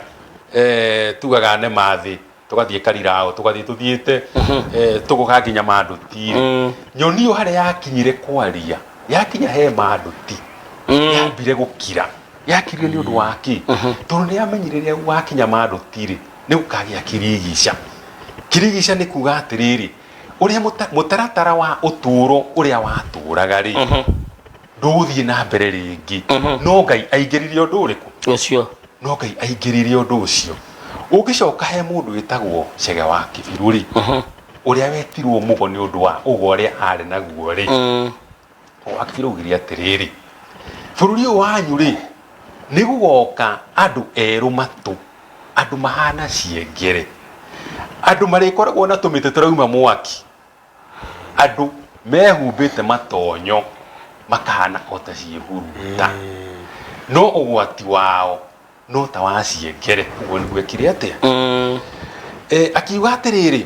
tugaga nema thĩ tũgathiĩ Karirao, tũgathiĩ tũthiĩte tũgoka nginya Manduti rĩ, nyoni ĩyo harĩa yakinyire kwaria, yakinya he Manduti, yambire gũkira. Yakirire nĩ ũndũ wa kĩ? Tondũ nĩ yamenyire rĩrĩa wakinya Manduti rĩ, nĩ gũkagĩa kirigica. Kirigica nĩ kuga atĩrĩrĩ, ũrĩa mũtaratara wa ũtũũro ũrĩa watũraga rĩ, ndũgũthiĩ na mbere rĩngĩ. No Ngai aingĩririe ũndũ ũrĩkũ? Ũcio. No Ngai aingĩririe ũndũ ũcio. Ũngĩcoka he mũndũ wĩtagwo Chege wa Kĩbirũ rĩ, ũrĩa wetirwo mũgo nĩ ũndũ wa ũgo ũrĩa arĩ naguo rĩ, wa Kĩbirũ augire atĩrĩrĩ, bũrũri ũyũ wanyu rĩ, nĩ gũgoka andũ erũ matũ, andũ mahana ciengere, andũ marĩkoragwo na tũmĩtĩ tũrauma mwaki, andũ mehumbĩte matonyo makahana o ta ciĩhuruta, no ũgwati wao no ta wa ciengere. Ũguo nĩguo ekire atĩa? Akiuga atĩrĩrĩ,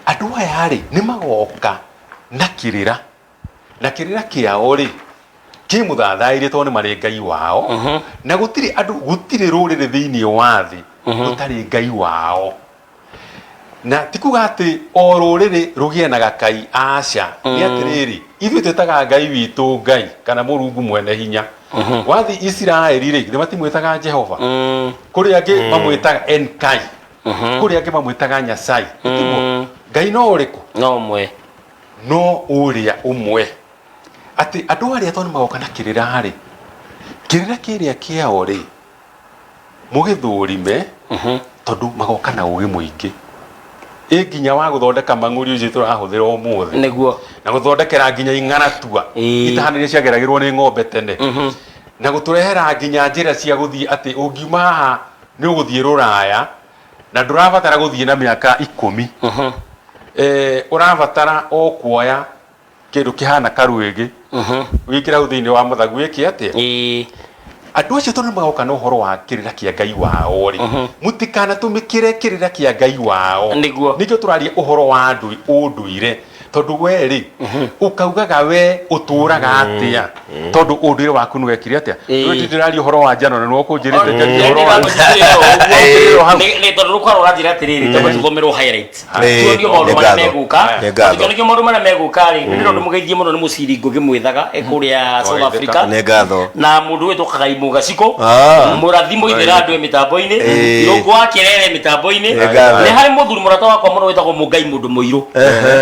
andũ aya rĩ nĩ magoka na kĩrĩra, na kĩrĩra kĩao rĩ kĩmũthathaĩrie tondũ nĩ marĩ Ngai wao, na gũtirĩ andũ, gũtirĩ rũrĩrĩ thĩinĩ wa thĩ rũtarĩ Ngai wao. Na ti kuga atĩ o rũrĩrĩ rũgĩe na gakai, aca. Nĩ atĩrĩrĩ, ithuĩ twĩtaga Ngai witũ Ngai kana Mũrungu mwene hinya. Wathiĩ Isiraeli rĩ, githĩ matimwĩtaga Jehova? Kũrĩ angĩ mamwĩtaga Enkai, kũrĩ angĩ mamwĩtaga Nyasai. Tiguo? Ngai no ũrĩkũ? No ũmwe. No ũrĩa ũmwe. Atĩ andũ arĩa tondũ magoka na kĩrĩra rĩ, kĩrĩra kĩrĩa kĩao rĩ, mũgĩthũrime, tondũ magoka na ũgĩ mũingĩ. Ĩ nginya wa gũthondeka mang'ũri ũcio tũrahũthĩra ũmũthĩ. Nĩguo. Na gũthondekera nginya ing'aratua. Itahanĩire ciageragĩrwo nĩ ng'ombe tene. Na gũtũrehera nginya njĩra cia gũthiĩ atĩ ũngiuma haha nĩ ũgũthiĩ rũraya na ndũrabatara gũthiĩ na mĩaka 10. Ũrabatara o kuoya kĩndũ kĩhana karwĩgĩ. Wĩkĩre hau thĩinĩ wa mũthagu wĩke atĩa? Andũ acio tondũ nĩmagoka na ũhoro wa kĩrĩra kĩa Ngai wao rĩ, mũtikanatũmĩkĩre kĩrĩra kĩa Ngai wao. Nĩguo. Nĩkĩo tũraria ũhoro wa ũndũire, tondũ we rĩ, ũkaugaga we ũtũraga atĩa, tondũ ũndũire waku nĩwekire atĩa? Rĩu ndĩraria ũhoro wa njano na nĩwe ũkũnjĩrĩte njarie ũhoro wa njano. Nĩ tondũ rũkorwo ũranjĩra atĩrĩrĩ, twambe tũthomerwo highlights. Tuonio maũndũ marĩa megũka. Tuonio maũndũ marĩa megũka rĩ, nĩ ndĩrona mũgeithie mũno nĩ mũciri Ngũgĩ Mwĩthaga e kũrĩa South Africa. Nĩ ngatho. Na mũndũ wĩtwo Kagai Mũgacikũ, mũrathi mũithĩra andũ e mĩtambo-inĩ, Irũngũ wa Kĩrere mĩtambo-inĩ. Nĩ harĩ mũthuri mũrata wakwa mũno wĩtagwo Mũngai mũndũ mũirũ,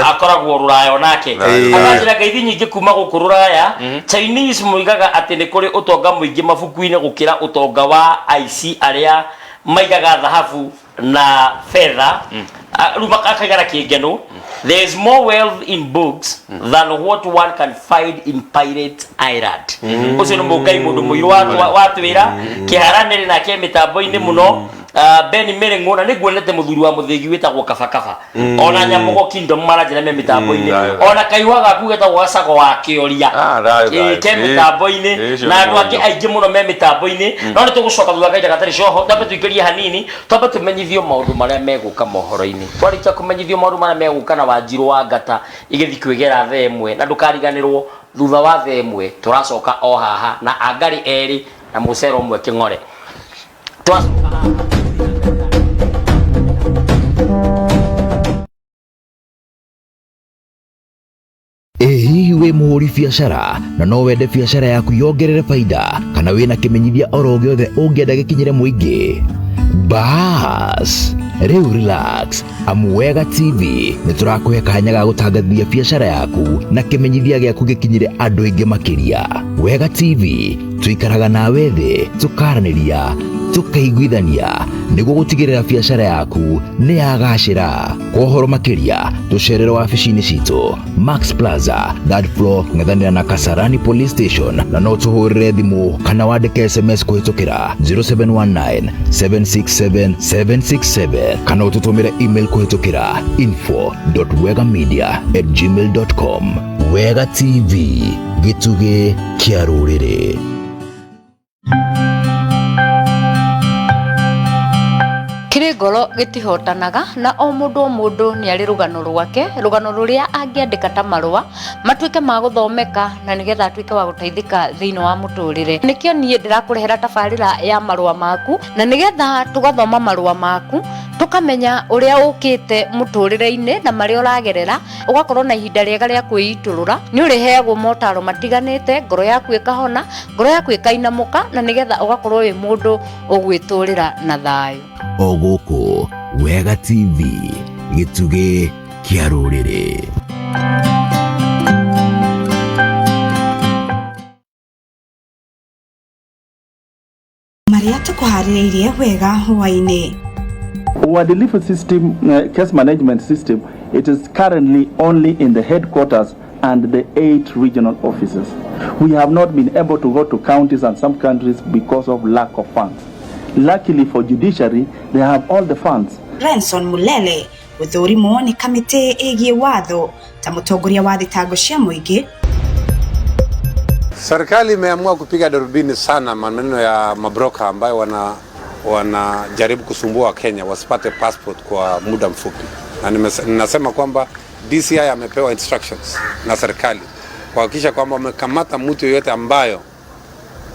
akoragwo Rũraya onake. Akanjĩra ngeithi nyingĩ kuma gũkũ Rũraya. Chinese moigaga atĩ nĩ kũrĩ ũtonga mũingĩ mabuku-inĩ gũkĩra ũtonga wa aici arĩa maigaga thahabu na fedha. Rĩu akaigana kĩngeno, there is more wealth in books than what one can find in Pirate Island. Ũcio nĩ Mũngai mũndũ mũirũ watwĩra kĩhara nĩrĩ nake mĩtambo-inĩ mũno. Ben Mĩrĩng'ũ, na nĩnguonete mũthuri wa mũthĩgi wĩtagwo Kabakaba, ona Nyamũgo Kingdom maranjĩra me mĩtambo-inĩ, ona kaihũa gaku getagwo Gacago wa Kĩoria. Thayũ, thayũ. Ke mĩtambo-inĩ, Ũcio na nĩ andũ angĩ mũriũ. aingĩ mũno me mĩtambo-inĩ. No nĩ tũgũcoka thutha kahinda gatarĩ coho, twambe tũingĩrie hanini, twambe tũmenyithio maũndũ marĩa megũka mohoro-inĩ. Twarĩkia kũmenyithio maũndũ marĩa megũka na Wanjirũ wa Ngata igĩthiĩ kwĩgera thaa ĩmwe, na ndũkariganĩrwo thutha wa thaa ĩmwe tũracoka o haha na angarĩ erĩ na mũcere ũmwe kĩng'ore. Twacoka haha. Ĩ hihi wĩ mũhũri biacara na no wende biacara yaku yongerere faida, kana wĩna kĩmenyithia oro gĩothe ũngĩenda gĩkinyĩre mũingĩ? Bas, rĩu relax, amu Wega TV nĩ tũrakũhe kanya ga gũtangathia biacara yaku na kĩmenyithia gĩaku gĩkinyĩre andũ aingĩ makĩria. Wega TV, tũikaraga nawe thĩ, tũkaranĩria, Tũkaiguithania nĩguo gũtigĩrĩra biacara yaku nĩ yagacĩra. Kwa ũhoro makĩria tũcerere wabici-inĩ citũ Max Plaza, third floor, ng'ethanĩra na Kasarani Police Station, na no tũhũrĩre thimũ kana wandĩke SMS kũhĩtũkĩra 0719 767 767 kana ũtũtũmĩre email kũhĩtũkĩra info.wegamedia@gmail.com. Wega TV, gĩtugĩ kĩa rũrĩrĩ. Kĩrĩ ngoro gĩtihotanaga na o mũndũ o mũndũ nĩ arĩ rũgano rwake, rũgano rũrĩa angĩandĩka ta marũa matuĩke ma gũthomeka na nĩgetha atuĩke wa gũteithĩka thĩinĩ wa mũtũrĩre. Nĩkĩo niĩ ndĩrakũrehera tabarĩra ya marũa maku, na nĩgetha tũgathoma marũa maku tũkamenya ũrĩa ũkĩte mũtũrĩre-inĩ na marĩa ũragerera, ũgakorwo na ihinda rĩega rĩa kwĩitũrũra. Nĩ ũrĩheagwo motaro matiganĩte, ngoro yaku ĩkahona, ngoro yaku ĩkainamũka, na nĩgetha ũgakorwo wĩ mũndũ ũgwĩtũrĩra na thayũ. O gũkũ Wega TV, gĩtugĩ kĩa rũrĩrĩ. Marĩa tũkũharĩrĩirie wega hwaĩ-inĩ. Uadilifu system, case management system, it is currently only in the headquarters and the 8 regional offices. We have not been able to go to counties and some countries because of lack of funds. Luckily for judiciary, they have all the funds. Renson Mulele gũthũrimwo nĩ kamĩtĩ ĩgiĩ watho ta mũtongoria wa thitango cia mũingĩ. Serikali imeamua kupiga darubini sana maneno ya mabroka ambayo wanajaribu kusumbua Wakenya wasipate passport kwa muda mfupi. Na ninasema kwamba DCI amepewa instructions na serikali kuhakikisha kwamba wamekamata mtu yeyote ambayo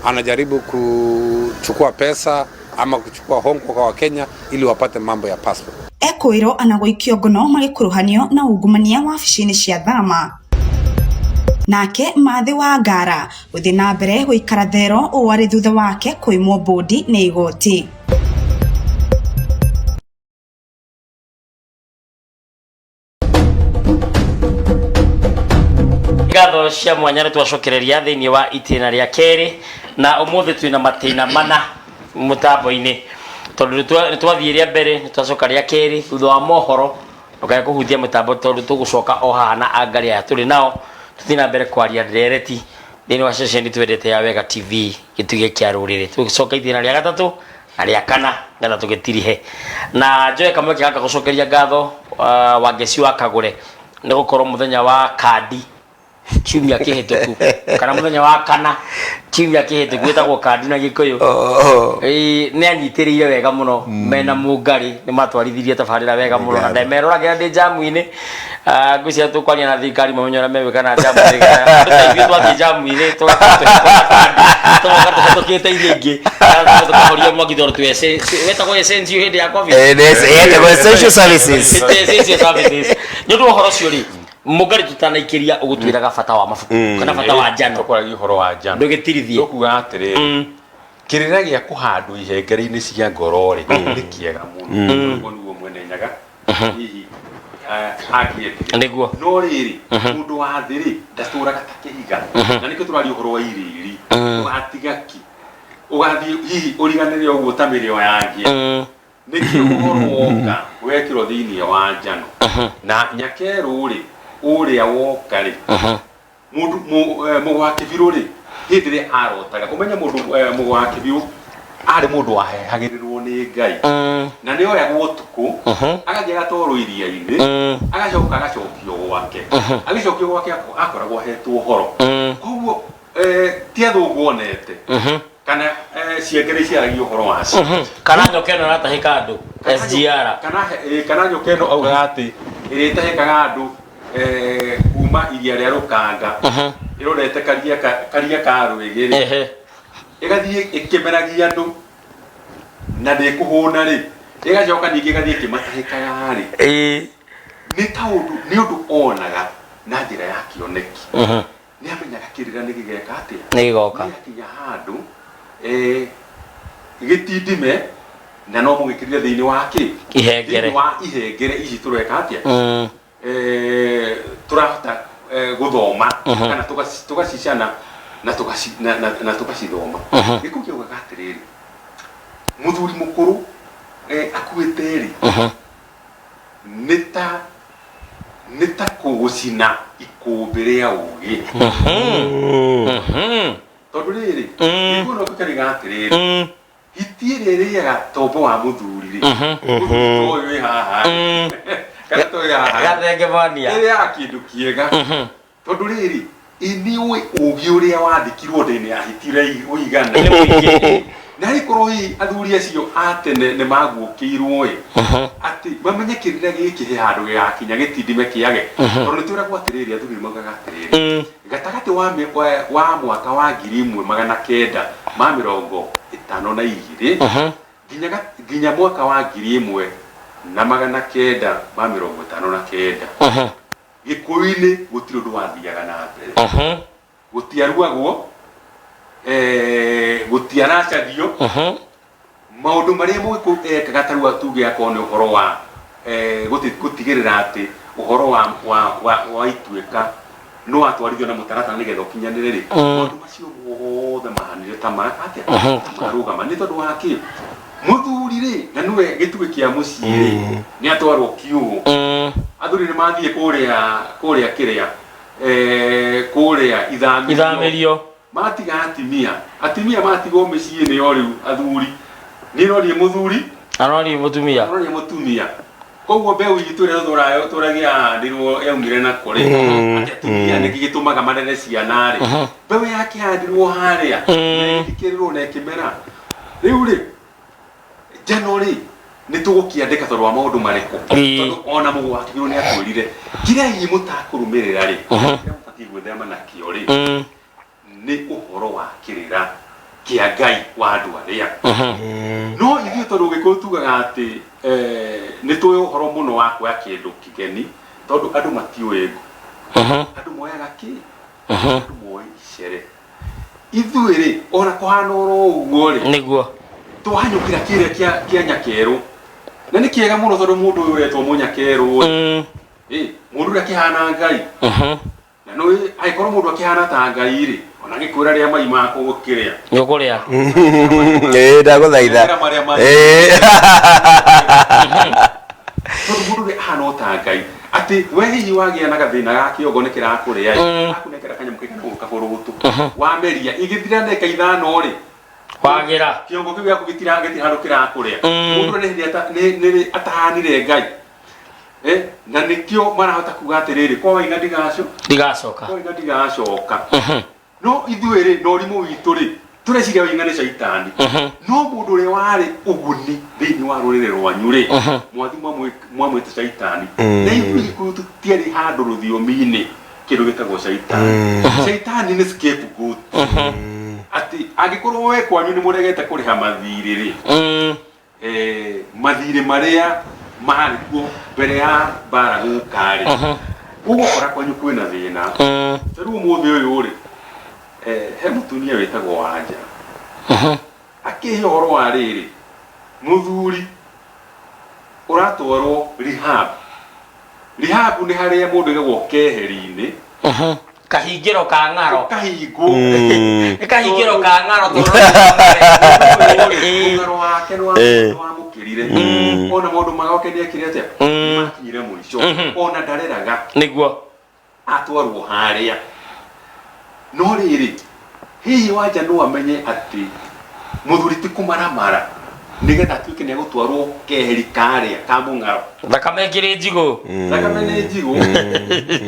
anajaribu kuchukua pesa ama kuchukua hongo kwa Wakenya ili wapate mambo ya passport. Ekwĩrwo ana gũikio ngono magĩkuruhanio na ungumania wabici-inĩ cia thama. Nake Mathĩ wa Ngara gũthiĩ na mbere gũikara thero ũũ arĩ thutha wake kũimwo bũndi nĩ igoti. Ngatho cia mwanya nĩ twacokereria thĩinĩ wa itĩna rĩa kerĩ, na ũmũthĩ twĩna matĩna mana mũtambo-inĩ tondũ nĩ twathiĩ rĩa mbere, nĩ twacoka rĩa kerĩ thutha wa mohoro. Ndũkae kũhutia mũtambo tondũ tũgũcoka o haha na angarĩ aya tũrĩ nao tũthiĩ na mbere kwaria ndereti thĩinĩ wa ceceni twendete ya Wega TV, gĩtugĩ kĩa rũrĩrĩ. Tũgĩcoka itĩna rĩa gatatũ na rĩa kana ngetha tũgĩtirihe. Na njoe kamweke gaka gũcokeria ngatho Wangeci wa Kagũre nĩ gũkorwo mũthenya wa kandi kiumia kĩhĩtũku kana mũthenya wa kana kiumia kĩhĩtũku wĩtagwo kandi na Gĩkũyũ. Nĩ anyitĩrĩire wega mũno mena Mũngarĩ, nĩ matwarithirie tabarĩra wega mũno na ndemeroragĩra ndĩ jamu-inĩ. Ngwĩciria tũkwaria na thirikari mamenye ũrĩa megwĩka na jamu-inĩ. Andũ ta ithuĩ twathiĩ jamu-inĩ tũgakorwo tũhĩtũka kandi, tũgoka tũhĩtũkĩte iria ingĩ, tũkahoria mwaki tondũ twĩ wetagwo essential hĩndĩ ya COVID. Yetagwo essential services. Essential services. Nĩ ũndũ wa ũhoro ũcio rĩ, Mũngarĩ tũtanaikĩria ũgũtwĩraga bata wa mabuku kana bata wa njano. Tũkwaragia ũhoro wa njano. Ndũgĩtirithie. Tũkuga atĩrĩrĩ, kĩrĩra gĩa kũhandwo ihengere-inĩ cia ngoro rĩ, nĩ kĩega mũno. Ũguo nĩguo Mwene Nyaga hihi angĩendire. Nĩguo. No rĩrĩ, mũndũ wa thĩ rĩ, ndatũraga ta kĩhiga. Na nĩkĩo tũraria ũhoro wa irĩri. Ũgatiga ki. Ũgathiĩ hihi ũriganĩre ũguo ta mĩrĩo yangĩ. Nĩkĩo ũhoro woka wekĩrwo thĩinĩ wa njano. Na nyakerũ rĩ, ũrĩa woka rĩ, mũndũ mũgwa kĩbirũ rĩ, hĩndĩ ĩrĩa arotaga, ũmenye mũndũ mũgwa kĩbirũ arĩ mũndũ wahehagĩrĩrwo nĩ Ngai. Na nĩ oyagwo ũtukũ, agathiĩ agatwarwo iria-inĩ, agacoka agacokio gwake. Agĩcokio gwake akoragwo ahetwo ũhoro. Koguo ti athũngũ onete. Kana ciengere ciaragia ũhoro wacio. Kana nyoka ĩno ĩratahĩka andũ, SGR. Kana nyoka ĩno augaga atĩ ĩrĩa ĩtahĩkaga andũ kuma iria rĩa Rũkanga, ĩrorete karia ka Rwĩgĩ rĩ, ĩgathiĩ ĩkĩmeragia andũ na ndĩkũhũna rĩ, ĩgacoka ningĩ ĩgathiĩ ĩkĩmatahĩkaga rĩ. Nĩ taũndũ, nĩ ũndũ onaga na njĩra ya kĩoneki. Nĩ amenyaga kĩrĩra nĩ gĩgeka atĩa? Nĩ gĩgoka. Nĩ gĩakinya handũ, gĩtindime na no mũgĩkĩrire thĩinĩ wa kĩ? Ihengere. Thĩinĩ wa ihengere ici tũreka atĩa? Tũrahota gũthoma kana tũgacicana na tũgacithoma. Gĩkũ kĩaugaga atĩrĩrĩ, Mũthuri mũkũrũ akuĩte rĩ, nĩ ta nĩ ta kũgũcina ikũmbĩ rĩa ũgĩ. Tondũ rĩrĩ, gĩkuũ no kĩkariga atĩrĩrĩ, hiti ĩrĩa ĩrĩaga tombo wa mũthuri rĩ, mũthuri ta ũyũ wĩ haha rĩ, kana ta ũyũ wĩ haha rĩ, Gathenge mania. ĩrĩaga kĩndũ kĩega. Tondũ rĩrĩ, ĩ nĩ ũĩ ũgĩ ũrĩa wathikirwo nda-inĩ ya hiti ũrĩa ũigana? Nĩ mũingĩ. Na rĩkorwo hihi athuri acio a tene nĩ maguũkĩirwo ĩ, atĩ mamenye kĩrĩra gĩkĩ he handũ gĩgakinya gĩtindime kĩage. Tondũ nĩ twĩragwo atĩrĩrĩ, athuri nĩ maugaga atĩrĩrĩ, gatagatĩ wa, wa, wa mwaka wa 1952 nginya, nginya mwaka wa 1959, Gĩkũyũ-inĩ gũtirĩ ũndũ wathiaga na mbere. Gũtiaruagwo, gũtiaracagio, maũndũ marĩa Mũgĩkũyũ ekaga ta rĩu tuge akorwo nĩ ũhoro wa gũtigĩrĩra atĩ ũhoro wa, wa, wa, wa ituĩka nĩ watwarithio na mũtaratara nĩgetha ũkinyanĩre rĩ, maũndũ macio mothe mahanire ta ma atĩa? Ta marũgama. Nĩ tondũ wa kĩ? Mũthuri rĩ, na nĩwe gĩtugĩ kĩa mũciĩ rĩ, nĩ atwarwo kiugũ. Athuri nĩ mathiĩ kũrĩa kũrĩa kĩrĩa kũrĩa ithamĩrio. Ithamĩrio. Matiga atimia. Atimia matigwo mĩciĩ nĩo rĩu athuri. Niĩ no niĩ mũthuri. Na no niĩ mũtumia. Na no niĩ mũtumia. Koguo mbeũ itũ ĩrĩa tũtũraga tũragia yahandirwo yaumire na kũrĩ. Atĩ atumia nĩkĩ gĩtũmaga marere ciana rĩ. Mbeũ yakĩhandirwo harĩa na ĩgĩthikĩrĩrwo na ĩkĩmera. Rĩu rĩ, njano rĩ, nĩ tũgũkĩandĩka tondũ wa maũndũ marĩkũ? Tondũ ona mũgũ wa kĩgĩrũ nĩ atwĩrire kĩrĩa hihi mũtakũrũmĩrĩra rĩ, kĩrĩa mũbatiĩ gwĩthema nakĩo rĩ, nĩ ũhoro wa kĩrĩra kĩa Ngai wa andũ arĩa. No ithuĩ tondũ Gĩkũyũ tugaga atĩ nĩ tũĩ ũhoro mũno wa kuoya kĩndũ kĩgeni tondũ andũ matiũĩ ngũ. Andũ moyaga kĩ? Andũ moĩ icere. Ithuĩ rĩ, ona kũhana oro ũguo rĩ, Nĩguo. twahanyũkĩra kĩrĩa kĩa kĩa nyakerũ. Na nĩ kĩega mũno tondũ mũndũ ũyũ ũretwo mũnyakerũ rĩ, ĩ, mũndũ ũrĩa akĩhana Ngai. Na nĩũĩ angĩkorwo mũndũ akĩhana ta Ngai rĩ, ona angĩkwĩra rĩa mai maku ũgũkĩrĩa. Nĩ ũkũrĩa. Ĩĩ ndagũthaitha. Nengera marĩa mai. Ĩĩ. Tondũ mũndũ ũrĩa ahana o ta Ngai, atĩ we hihi wagĩa na gathĩna ga kĩongo nĩ kĩrakũrĩa ĩ, akũnengera kanyamũ kaigana ũguo kabũrũgũtũ, wameria, igĩthira ndagĩka ithano rĩ, Wagĩra. kĩongo kĩu gĩaku gĩtira gĩtirĩ handũ kĩrakũrĩa. Mũndũ ũrĩa nĩ hĩndĩ nĩ rĩ atahanire Ngai. Eh, na nĩkĩo marahota kuga atĩrĩrĩ, kwa Waing'a ndigaco Ndigacoka. kwa Waing'a ndigacoka. No ithuĩ rĩ, na ũrimũ witũ rĩ, tũreciria Waing'a nĩ caitani. No mũndũ ũrĩa warĩ ũguni thĩinĩ wa rũrĩrĩ rwanyu rĩ, mwathi mwamwĩta caitani. Na ithuĩ Gĩkũyũ tũtiarĩ handũ rũthiomi-inĩ kĩndũ gĩtagwo caitani. Caitani nĩ scapegoat. Atĩ angĩkorwo we kwanyu nĩ mũregete kũrĩha mathirĩ rĩ, mathirĩ marĩa marĩ kuo mbere ya mbara gũka-rĩ, ũgũkora kwanyu kwĩna thĩna. Ta rĩu ũmũthĩ ũyũ rĩ, he mũtumia wĩtagwo Wanja, akĩhe ũhoro wa rĩrĩ, mũthuri ũratwarwo rehab. Rehab nĩ harĩa mũndũ aigagwo keheri-inĩ. Kahingĩro ka ng'aro. Ũkahingwo. Nĩ kahingĩro ka ng'aro tondũ Mũng'aro wake nĩ wamũkĩrire. Ona maũndũ make nĩ ekire atĩa? Nĩmakinyire mũico. Ona ndareraga. Nĩguo. Atwarwo harĩa. No rĩrĩ, hihi Wanja no amenye atĩ mũthuri ti kũmaramara nĩgetha atuĩke nĩ egũtwarwo keheri karĩa ka mũng'aro? Thakame ĩkĩrĩ njigũ. Thakame nĩ njigũ.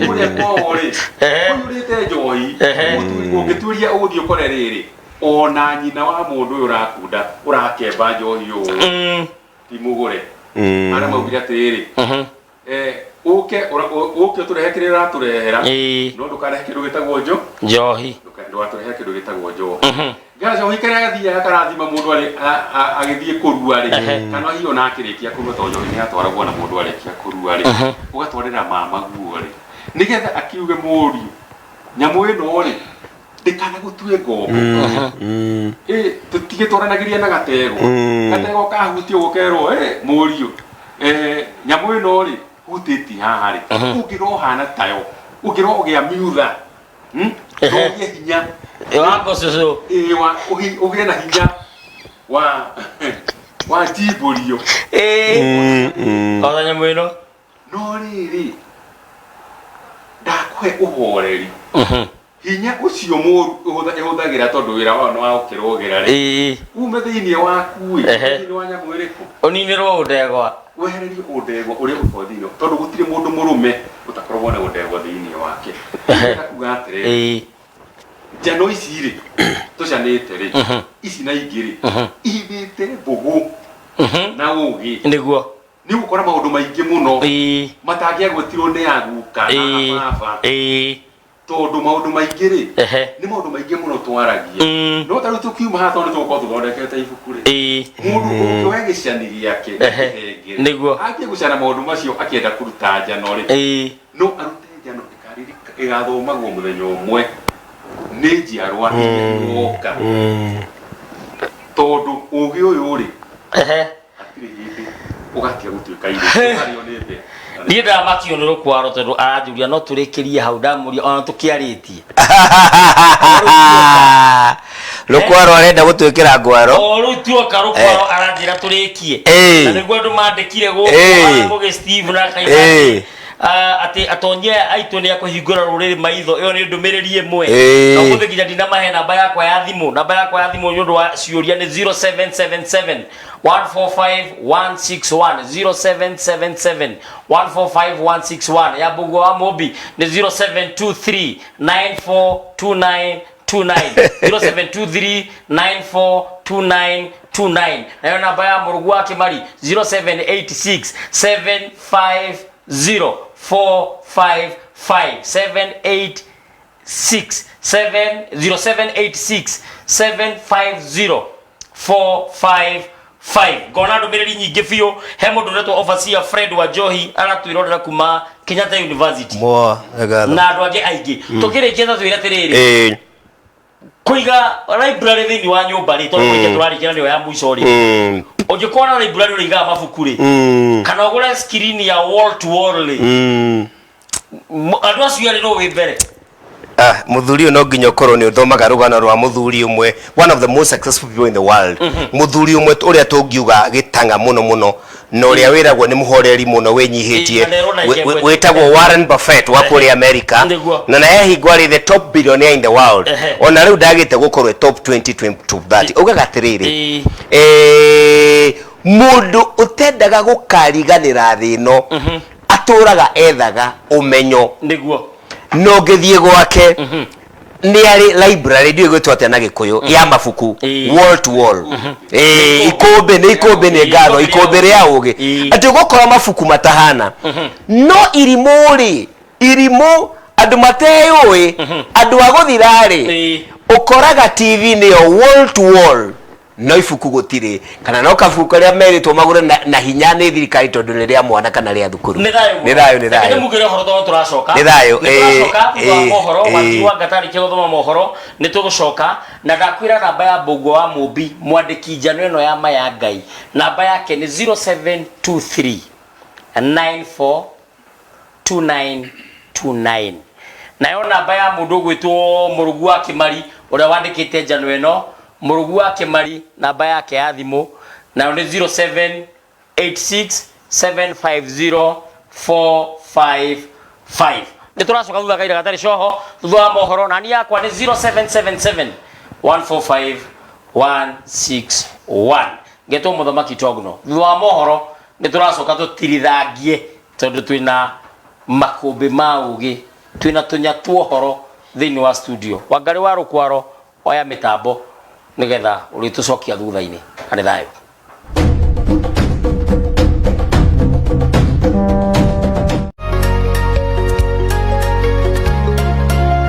Kũrĩa kwao rĩ, kũiyũrĩte njohi. Mũthuri ũngĩtuĩria ũgũthiĩ ũkore rĩrĩ, ona nyina wa mũndũ ũyũ ũrakunda, ũrakemba njohi ũũ, ti mũgũre. Arĩa maugire atĩrĩrĩ, ũke ũke ũtũrehe kĩrĩa ũratũrehera, no ndũkarehe kĩndũ gĩtagwo njo njohi. Ndũgatũrehe kĩndũ gĩtagwo njohi. Gacohi karĩa gathiaga karathima mũndũ arĩ agĩthiĩ kũrua rĩ, kana hihi ona akĩrĩkia kũrua, tondũ njohi nĩ yatwaragwo na mũndũ arĩkia kũrua rĩ, ũgatwarĩra mama guo rĩ, nĩgetha akiuge mũriũ, nyamũ ĩno rĩ, ndĩkanagũtue ngombo. Ĩ tũtigĩtwaranagĩria na gategwa. Gategwa kahutio ũguo kerwo, ĩ mũriũ, nyamũ ĩno rĩ, hutĩtie haha rĩ, ũngĩrohana tayo, ũngĩrogĩa miutha, ũgĩe hinya. Wako cũcũ. Ĩ, wa, ũgĩe na hinya wa Watimbũrio. Ĩĩ. Ona nyamũ ĩno. No rĩrĩ, ndakũhe ũhoreri. Hinya ũcio mũru ĩhũthagĩra tondũ wĩra wao nĩ wa gũkĩrũgĩra rĩ. Ĩĩ. Ume thĩinĩ waku ĩ. Ehe. Thĩinĩ wa nyamũ ĩrĩkũ? Ũninĩrwo ũndegwa. Wehererio ũndegwa ũrĩa ũkoragwo thĩinĩ tondũ gũtirĩ mũndũ mũrũme ũtakoragwo na ũndegwa thĩinĩ wake. Ndĩrenda kuga atĩrĩrĩ. Ĩĩ. Njano ici rĩ tũcanĩte rĩ ici na ingĩ rĩ ihithĩte mbũgũ na ũgĩ. Nĩguo. Nĩ ũgũkora maũndũ maingĩ mũno Ĩĩ. matangĩagwetirwo nĩ aguka na Ĩĩ. baba. Ĩĩ. Tondũ maũndũ maingĩ rĩ Ehe. nĩ maũndũ maingĩ mũno twaragia. No ta rĩu tũkiuma haha tondũ nĩ tũgũkorwo tũthondekete ibuku rĩ. Ĩĩ. Mũndũ ũngĩoya gĩcani gĩake na Ehe. kĩhengere Nĩguo. anjie gũcana maũndũ macio akĩenda kũruta njano rĩ. Ĩĩ. No arute njano ĩgathomagwo mũthenya ũmwe nĩ njiarwa iria igoka. Tondũ ũgĩ ũyũ rĩ Ehe. hatirĩ hĩndĩ ũgatiga gũtuĩka irio ũkarĩo nĩ mbĩa. Niĩ ndamakio nĩ rũkwaro tondũ aranjũria no tũrĩkĩrie hau ndamũria ona tũkĩarĩtie. Rũkwaro arenda gũtwĩkĩra ngwaro. O rĩu tuoka rũkwaro aranjĩra tũrĩkie. Ĩĩ. Na nĩguo andũ mandĩkire gũkũ Ĩĩ. Mũgĩ Steve na Ĩĩ. Kaimani atĩ atonyi aya aitũ nĩ akũhingũra rũrĩrĩ maitho ĩyo nĩ ndũmĩrĩri ĩmwe. Ĩĩ. Na ũmũthĩ nginya ndinamahe namba yakwa ya thimũ. Namba yakwa ya thimũ nĩ ũndũ wa ciũria nĩ 0777 145 161 0777 145 161 ya Mbũgua wa Mũmbi nĩ 0723 9429 29 0723 9429 29 nayo namba ya Mũrũgu wa Kĩmari 0786 750 455 786 7 0786 750 455 ngona ndũmĩrĩri nyingĩ biũ he mũndũ ũretwo overseer Fred wa Njohi aratwĩrorera kuma Kenyatta University Mwa, nĩ ngatho. na andũ angĩ aingĩ tũkĩrĩkia ta twĩre atĩrĩrĩ Ĩĩ. kũiga library thĩinĩ wa nyũmba rĩ tondũ kũrĩkia tũrarĩkia na nĩyo ya mũico rĩ ũngĩkorwo na library ũrĩigaga mabuku rĩ kana ũgũre screen ya wall to wall rĩ andũ acio erĩ no wĩ mbere. Ah, muthuri ũyũ no nginya ũkorwo nĩ ũthomaga rũgano rwa muthuri ũmwe, one of the most successful people in the world, muthuri ũmwe ũrĩa tũngiuga gĩtang'a mũno mũno na ũrĩa wĩragwo nĩ mũhoreri mũno wĩnyihĩtie, Ĩĩ, na nderwo na icembwe. wĩtagwo Warren Buffett wa kũrĩa America. Nĩguo. Na he hingo arĩ the top billionaire in the world. Ona rĩu ndagĩte gũkorwo e top 20 to 30. Ugaga atĩrĩrĩ, mũndũ ũtendaga gũkariganĩra thĩ ĩno atũraga ethaga ũmenyo. Nĩguo. No ngĩthiĩ gwake nĩ arĩ library ndiũĩ gwĩtwo atĩa na gĩkũyũ ya mabuku wall to wall. Ĩĩ, ikũmbĩ nĩ ikũmbĩ nĩ ngatho ikũmbĩ rĩa ũgĩ atĩ ũgũkora mabuku matahana. No irimũ rĩ, irimũ andũ mateyũĩ, andũ a gũthira rĩ, ũkoraga TV nĩyo wall to wall no ibuku gũtirĩ, kana no kabuku karĩa merĩtwo magũre na hinya nĩ thirikari tondũ nĩ rĩa mwana kana rĩa thukuru. Nĩ thayũ. Nĩ thayũ, nĩ Reke thayũ. ndĩmugĩre ũhoro tondũ tũracoka. Nĩ thayũ, Nĩ ĩĩ, tũracoka thutha wa ĩĩ, mohoro. ĩĩ. Wanjiru wa Ngata arĩkia gũthoma mohoro nĩ tũgũcoka na ndakwĩra namba ya Mbũgua wa Mũmbi mwandĩki njano ĩno ya maya Ngai, namba yake nĩ 0723 94 2929. Nayo namba ya mũndũ ũgwĩtwo Mũrũgu wa Kĩmari ũrĩa wandĩkĩte njano ĩno, Mũrũgu wa Kĩmari namba yake ya thimũ nayo nĩ 0786 750 455. Nĩ tũracoka thutha kaira gatarĩ coho thutha wa mohoro. Na niĩ yakwa nĩ 0777 145 161. Ngetwo Mũthamaki Togno. Thutha wa mohoro nĩ tũracoka tũtirithangie tondũ twĩna makũmbĩ ma ũgĩ, twĩna tũnya tuohoro thĩinĩ wa studio. Wangarĩ wa Rũkwaro oya mĩtambo nĩgetha ũrĩtũcokia thutha-inĩ. Na nĩ thayũ.